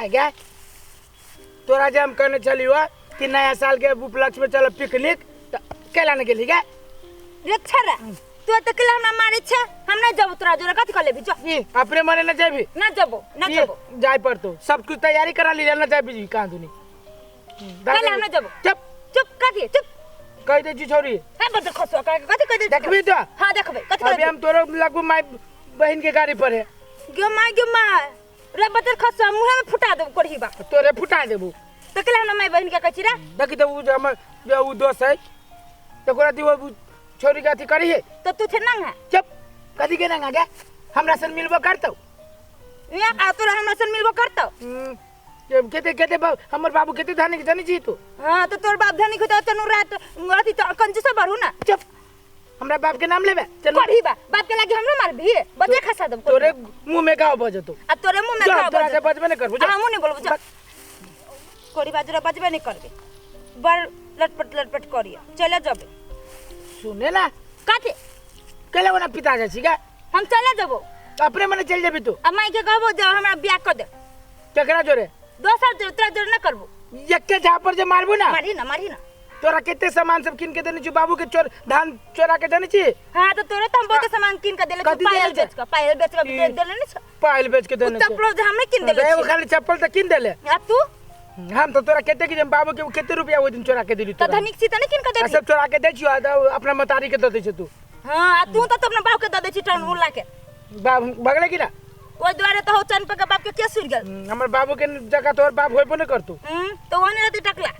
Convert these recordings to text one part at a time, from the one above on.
आ गे तोरा जे हम कहने छलियो कि नया साल के उपलक्ष्य में चलो पिकनिक, त केला ने गेली गे? रे छरा, तू त केला हमरा मारे छे? हम ना जबो तोरा जोरे, कथि कर लेबी जो। ई अपने मने न जेबी? ना जबो, ना जबो। जाय पड़तो, सब कुछ तैयारी करा ली, ना जाबी कहां दुनी। केला हम ना जबो। चुप। चुप कथि? चुप। कह दे छी छोरी। हे बदल खसुआ, कथि कह दे? देखबी तो? हां देखबे, कथि? अभी हम तोरो लगू माय बहन के गाड़ी पर है। गे my, गे my रे बदल खसुआ, मुंह में फुटा देबो कोढ़ी बा। तोरे फुटा देबो। त केला हमरा माय बहन के कहै छी रे? देखी तो उ जे हमर जे उ दोस्त है तो ओकरा दी वो छोरी के अथी करी है। त तू थे नंगा। चुप, कथी के नंगा गे? हमरा से मिलबो करतौ। या आ तोरा हमरा से मिलबो करतौ? केते केते बाबू, हमर बाबू केते धनिक जानी छी तू? हां त तोर बाप धनिक होतौ त नु रात अथी त कंजूस बढ़ू ना। चुप, हमरा बाप के नाम लेबे? चल कोढ़ी बा, बाप के लागी हमरो मारबी? बजे खसा देब तोरे मुंह में गाव बजतो। आ तोरे मुंह में जा, गाव तोरा से बजतो। बजबे नहीं करबो, जा। हमहूँ नहीं बोलबो, जा। कोढ़ी बाजरा बजबे नहीं करबे, बड़ लटपट लटपट करिया चले जबे। सुने ना। कथी? केले ओना पिता जा छी गे? हम चले जबो। अपने मने चल जेबी तू? आ माई के कहबो जे हमरा बियाह कर दे। केकरा जोरे? दोसर जोरे, तोरा जोरे ना करबो। एके झापर जे मारबो ना। मारी ना, मारी ना। तोरा केते सामान सब किन के देने छी बाबू के चोर धान चोरा के देने छी? हां त तोरा त हम बहुत सामान किन के देले छी। कथी पायल देले छे? बेच के, पायल बेच के ई। देले ने छ। पायल बेच के देने उ छे। चप्पलो जे हम नहीं किन देले एगो छी। खाली चप्पल त किन देले। आ तू? हम त तोरा केते कि बाबू के केते रुपया ओइ दिन चोरा के देली त तोरा। धनिक छी त नहीं किन के आ देबी। सब चोरा के दै छियो, आ त अपना मतारी के द दै छे तू। हां आ तू त अपना बाप के द दै छी टन उला के। बाप भगले कि ना? ओइ दुआरे त हो चन पे के बाप के के सुन गेल। हमर बाबू के जगह तोहर बाप होइबो न करतौ। त ओहने रहतै टकला।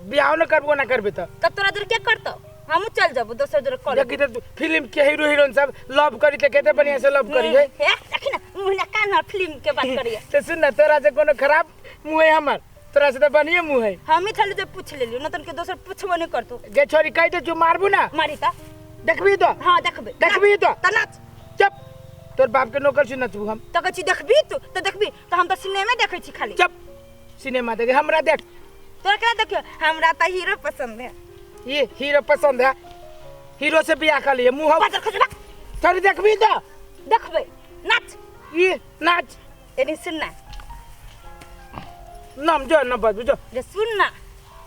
बियाह न करबो ना करबे त। त तोरा जोरे के करतौ? हमहूँ चल जबो दोसर जोरे कर। देखी त फिल्म के हीरो हीरोइन सब लव करी त केते बढ़िया से लव करी है। हे देखी ना मुँह ना कान फिल्म के बात करिए। त सुन ना, तोरा से कोनो खराब मुँह है हमर? तोरा से त बढ़िया मुँह है। हम ही खाली जे पूछ लेलियो, न तन के दोसर पूछबो नहीं करतौ। गे छोरी कहि दे जो मारबू ना। मारी त। देखबी तो? हां देखबे। देखबी तो? त नाच। चुप, तोर बाप के नौकर छी नचबू हम। त कहै छी देखबी तू त देखबी त हम त सिनेमा देखै छी खाली। चुप, सिनेमा देखे हमरा देख। तोरा केना देखियो? हमरा त हीरो पसंद है। ये हीरो पसंद है? हीरो से बियाह कर लिए मुंह बाजर खजबा। छोरी देखबी तो? देखबे, नाच। ये नाच। एनी सुन ना। नाम जो ना बाजू जो। रे सुन ना।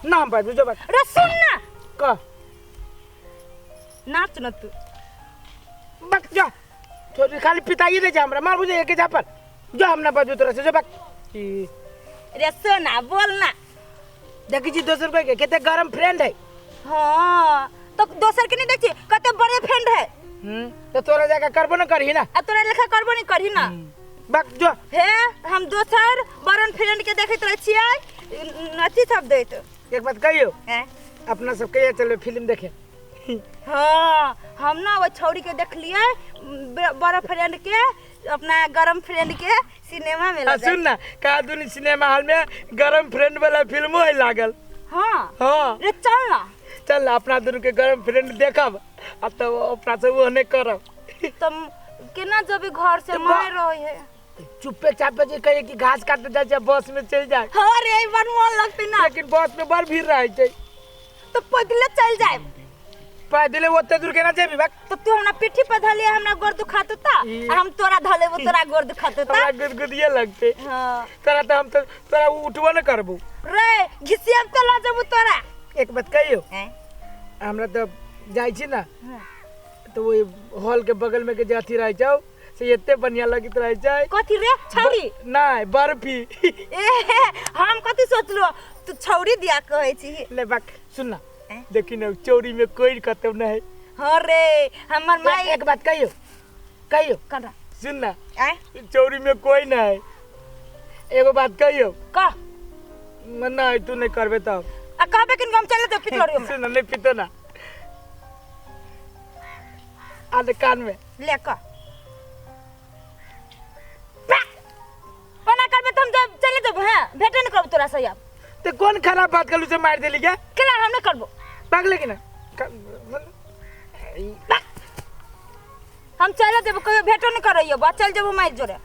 नाम बाजू जो बात। रे सुन ना। का? नाच न तू। बक जा। छोरी खाली पिताई दे जा हमरा मार बुझे एके जा पर। जो हम ना बाजू तोरा से जो बक। ई रे सोना बोल ना। देखी छी दोसर कोई के केते गरम फ्रेंड है। हां तो दोसर के नहीं देखी कते बड़े फ्रेंड है। तो तोरा जाके करबो न करही ना। आ तोरा लेखा करबो नहीं करही ना। बक जो। हे हम दोसर बड़न फ्रेंड के देखैत रहै छियै अथी सब दैत। एक बात कहियो? हैं? अपना सब कहिया चलबे फिल्म देखे? हाँ हम ना वो छौड़ी के देखलिए बड़ा फ्रेंड के, अपना गरम फ्रेंड के सिनेमा में आ सुन ना, का दुनी सिनेमा हॉल में गरम फ्रेंड वाला फिल्मो है लागल। हाँ। हाँ। रे चल ना। चल ना, अपना दुनू के गरम फ्रेंड देखब आ तब अपना सब ओहने करब। तब केना जबे घर से तो मार रहे है? चुप्पे चापे जे कहिए कि घास काटे जाय छै बस में चल जाए। हाँ रे, ई बार मोन लगते ना। लेकिन बस में बड़ भीड़ रहे छै। तो पैदले चल जाए। पैदले ओते दूर केना जेबी बक? तो तू हमरा पीठी पर धलिए हमरा गोर दुखातो ता, ई। आ हम तोरा धलेबो तोरा गोर दुखातो ता। हमरा गुदगुदिए लगते। हाँ। तोरा त हम त तोरा उठबो न करबो। रे घिसियाब त ल जेबो तोरा। एक बात कहियो? हैं? हमरा त जाइ छी ना। हाँ। तो वही हॉल के बगल में के जे अथी रहे छौ से एते बढ़िया लगैत रहे छै। कथी रे छौरी? नहीं बर्फी। ए हम कथी सोचलो तू छौरी दिया कहै छी। ले बक सुन ना। हैं? देखी ना चोरी में कोई कतौ नहीं। हाँ रे हमर माई। एक बात कहियो? कहियो? करा। सुन ना। आय? चोरी में कोई नहीं। एगो बात कहियो? कह। नहीं तू नहीं करबे तब। आ कहबे किन हम चले तो पितलरी में। सुन ना, नहीं पितो ना। आधे कान में। ले कह। ओना करबे त हम जब चले जेबो, हैं भेटे न करबो तोरा से अब। ते कोन खराब बात करलू से मार देली क्या? केना हम नहीं करबो। पागल कि ना? हम चले जेबो, कहियो भेटो न करैयो, बा चल जेबो मार जोरे।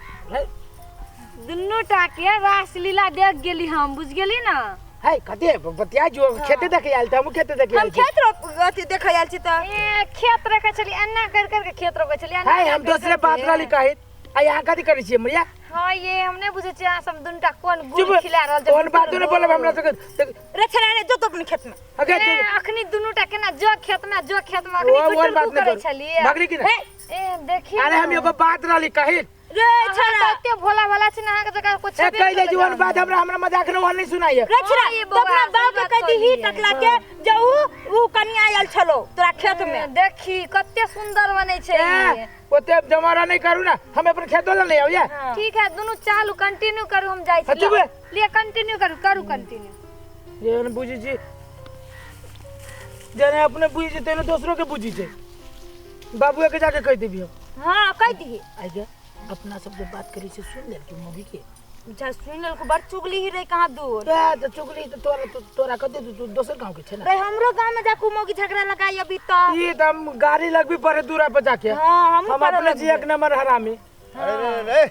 दुनू टा के रासलीला देख गेली हम, बुझ गेली ना? है कते बतिया जो खेते देखे आयल त हम खेते देखे हम आयल छी। खेत रोप अथी देखे आयल छी त। ए खेत रखे छली एना कर कर के खेत रोपे छली, एना है हम कर दोसरे कर बात के। रहली कहैत। आ यहाँ कथी करै छियै मरिया? हाँ ये हम नहीं बुझे छियै अहाँ सब दुनूटा कोन चुप गुड़ खिला रहल छै ओहन बात नहि बोलब हमरा सबके देख, रे छेड़ा रे जो तो अपने खेत में अगे ए, अखनी दुनूटा केना जो खेत में जो खेत में अखनी ओहन गुटुर बात गु नहि करै करू। छलियै भगरी की नहि? ए देखी अरे हम एगो बात रहली कही रे छेड़ा एते भोला भाला छी ना अहाँके जगह कुछ ए कहि दे जीवन बात हमरा हमरा मजाक नहि ओहन नहि सुनाइए रे छेड़ा हाँ, ये तो अपना बौआ, बाप के सही कह बात दीही कहलियै। टकला के जे ऊ ऊ कनिया आयल छलो तोरा खेत में देखी कते सुंदर बनै छै ए, ई। ओते जमारा नहीं करू ना हम अपन खेतो ला नहीं आउ ठीक है दुनू चालू कंटिन्यू करू हम जाइ हाँ, छी चुप। लिए कंटिन्यू करू करू कंटिन्यू ये न बुझी छी जेने अपने बुझी छी तेने दोसरो के बुझी छै बाबुआ के जाके कह देबी हम हाँ कह दीही आई गे अपना सब जे बात करी से सुन लेल कि मौगी के जा सुन लेलको बड़ चुगली ही रे कहाँ दूर ए त चुगली त तोरा तोरा कते तू दोसर गांव के छै ना रे हमरो गांव में जाकू मौगी झगड़ा लगाई अभी तो ई त हम गाड़ी लगबी पड़े दूरा पर जाके हाँ हमहूँ हम पड़े अपने जी लगबै। एक नंबर हरामी अरे रे रे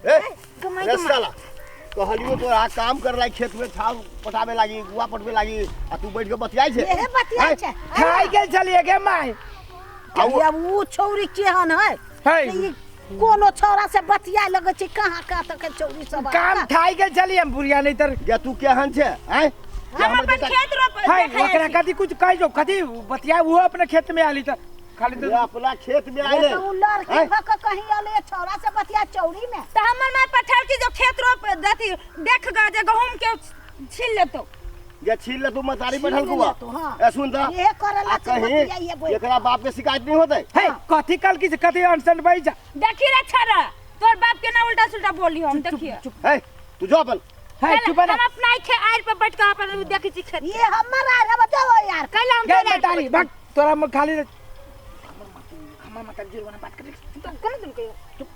रे कमाई रे कमाई। साला कहलियो तोरा काम कर लागी खेत में छाव पटावे लागी गुआ पटवे लागी आ तू बैठ के बतियाई छे एहे बतियाइ छै खाइ गेल छलियै गे माय आ उ- अब उ छौरी केहन है है ई कोनो छौरा से बतिया लगै छै कहाँ कहाँ तक के छौरी सब काम खाइ गेल छलियै हम बुढ़िया नहीं तर गे तू केहन छे आँय जे हम हमर अपन बेटा खेत रोप है देखै ओकरा छी। कथी कुछ कहि जो कथी बतिया वो अपने खेत में आली त खाली जे त अपना खेत में आइले तो उ लड़की आँय? भऽ के कहीं अले छौरा से बतिया चौरी में तऽ हमर माय पठार की जो खेत रोप अथी देख ग जे गहूम के छीन लेतो जे छीन ले तू मतारी बैठल छीन कुआ लेतो, हाँ। ए सुन त इहे करेला आ से कहीं बतियाइए बैठ एकरा बाप के शिकायत नहीं होते है कथी कल की से कथी अनसन बैठ जा देखी रे छरा तोर बाप के ना उल्टा सुल्टा बोली हम देखिए है तू जो अपन है चुप ना हम अपना ही खे आड़ पर बैठ के अपन देखै छी खेत ये हमर आर है बताओ यार कैला हम गे तोरा मतारी भाग तोरा हम खाली हमर मतारी जोर बना बात करे कोना तुम कहियो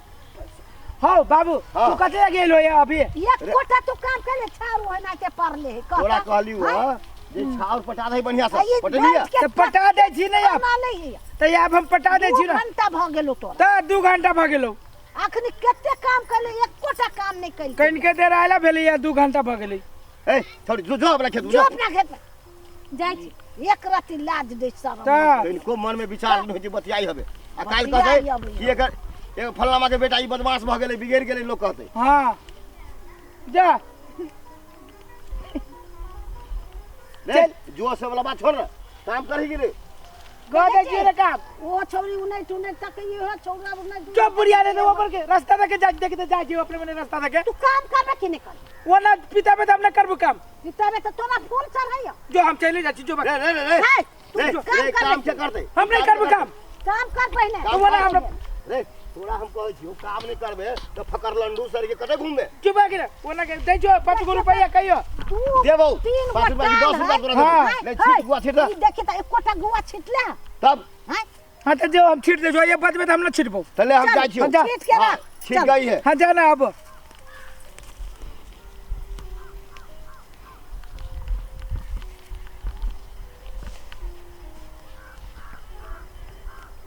हो बाबू हाँ। तू कथी गेल हो अभी एक कोटा तो काम करे छारू होना के परले है कहता। तोरा कहलियो हाँ? हां जे छाउर पटा दे बढ़िया आ से ई पटलिया बैठ के त पटा दै छी नहीं आप पता नहीं है त आब हम पटा दै दू छी ना घंटा भऽ गेलो तोरा त 2 घंटा भ गेलो अखनी कते काम कैले एकोटा काम नहीं कैल कनि के देर आयला भेलै 2 घंटा भ गेलै ए छोड़ जो जो अपना खेत में जो जो अपना खेत में जाइ छी एक रति लाज दे शरम त इनको मन में विचार नहीं होइ छै बतियाई हबे आ काल्हि बतियाई कहतै हबे। कि एकर एगो फल्लामा के बेटा ई बदमाश भऽ गेलै बिगड़ि गेलै लोक कहतै हाँ जा रे जो सब वाला बात छोड़ ना काम करही कि रे कह दै छी रे काम ओ छौरी उनैट उनैट तक इहो छौरा उनैट चुप बुढ़िया रे ऊपर के रास्ता देके जा देख जा छी अपने मने रास्ता देके तू काम करबे कि नहीं करबे वो ना पिता पे हम ना करबू काम तबे तो तोरा फूल चढ़ैया जो हम चले जा छी जो रे रे रे रे है तू रे काम रे कर काम के करतै हम नहीं करबू काम काम कर पहले काम वो ना हमरा रे तोरा हम कहै छियौ काम नहीं करबे तऽ फकर लंडू सर के कते घूमबे चुप आ गेल वो ना के दै जो 5 गो रुपया कहियो तू देबौ तीन 5 रुपया की 10 रुपया तोरा हाँ। देबौ ले छीट गुआ छीट दे ई देखी त एकोटा गुआ छिटले तब हैं हाँ तो जो हम छीट दे जो ये बचबे तो हम ना छीटबो तले हम जाइ छियौ जा। छीट के हाँ, रख छीट चल। गई है हाँ जाना अब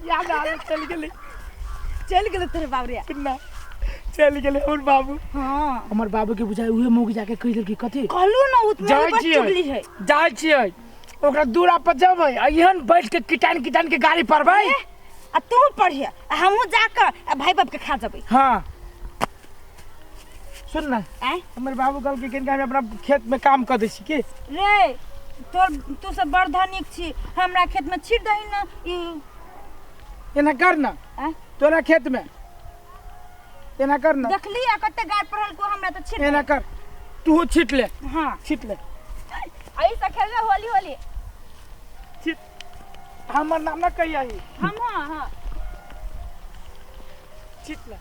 याद आ चल गेलै चलि गेलै तोरे बाप रे ना चल गेलै हमर बाबू हाँ हमर बाबू के बुझाइ उहे मौगी जाके कहि देलकै कथी कहलू ना उ जाइ बड़ छियै चुगली है जाइ छियै ओकरा दूरा पर जेबै आ एहन बैठ के किटान किटान के गाड़ी पड़बै आ तू पढ़िए आ हमहूँ जाकऽ आ भाई बाप के खा जेबै हाँ सुन ना आँय हमर बाबू कहलकै कनिका हम अपना खेत में काम कऽ दै छी की रे तोर तू सब बड़ धनिक छी हमरा खेत में छीट दही ना ई एना कर ना आँय तोरा खेत में एना कर ना देखली आ कते गाड़ पड़ल को हमरा तऽ छीट एना कर तू छीट ले हाँ छीट ले एहि से खेलबे होली होली छीट हमर नाम ना कहिया ही हम हाँ हाँ छीट ले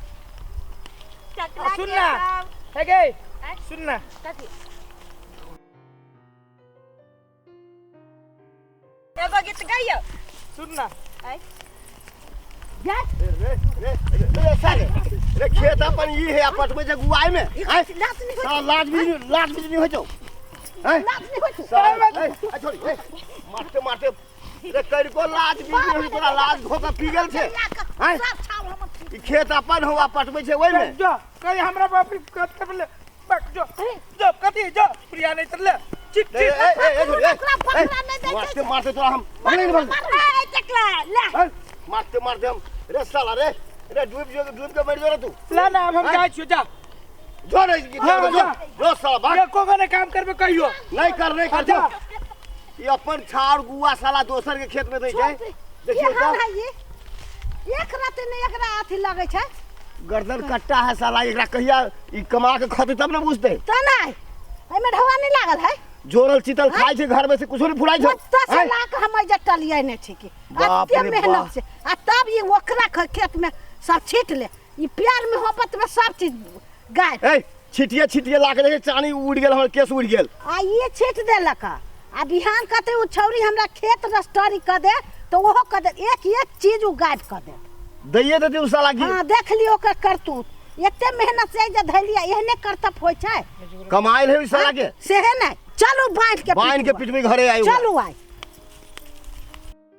टकला सुन के ना। सब। हे गे आँय? सुन ना कथी एगो गीत गाइयो सुन ना आँय जा रे रे रे रे साले रे खेत अपन ई है आ पटबै छै गुआई में ई आँय? लाज नहीं साला होई लाज भी नहीं लाज भी नहीं होइ छौ आँय? लाज नहीं होई साला, ए, ए, छोड़ी, ए, मारते मारते रे करिको लाज भी नहीं होइ तोरा लाज धो के पी गेल छै आँय? सब छाव हमर ई खेत अपन हो आ पटबै छै ओहि में जो कहीं हमरा बाप रे कत ले बक जो जो कथी जो प्रिया नहीं तर ले चिट रे, चिट ए, ए, ए, छोड़ी, ए, ओकरा पकड़ा नहीं दै छै। मारते मारते तोरा हम पकड़े नहीं पकड़े। ए चकला ले ए, मारते मारते हम रे साला रे रे डूब जो डूब के मर जो रे तू ला ना अब हम आँय? जाइ छियो जा जो नहीं कि हाँ, जो जा। जो साला भाग एको गो ने काम करबे कहियो। नहीं कर, नहीं कर, जा। जो। ई अपन छाड़ गुआ साला दोसर के खेत में दै छै। देखियौ केहन तऽ है ई? एक रात नहि एकरा अथी लगै छै। गर्दन कट्टा है साला, एकरा कहिया ई कमा के खतै तब ने बुझतै। तऽ नहि, एहिमे ढौआ नहि लागल है। जोड़ल चितल खाइ छै, घर में से कुछो नहीं फुराइ छै। ओतऽ से आँय? ला कऽ हम एहि जे टलियै नहि छी कि। बाप एते रे मेहनत बाप। से आ तब ई ओकरा खेत में सब छीट ले। ई प्यार मोहब्बत में सब चीज गाय। ए, छिटिए छिटिए ला के देखै, चानी उड़ि गेल, हमर केस उड़ि गेल। आ ई छीट देलक। आ बिहान कहतै ओ छौरी हमरा खेत रस्टरी कऽ दे, तऽ ओहो कऽ दे। एक एक चीज ओ गायब कऽ देत। दैये देतै ओ साला की। हाँ, देख लियौ ओकर करतूत। एते मेहनत से जे धैलियै, एहने करतब होइ छै। कमाइल है ओ साला के। सेहे नहि। चलू बान्हि के बान्हि के पिटबै। पिटबै घरे आइ। चलू आइ।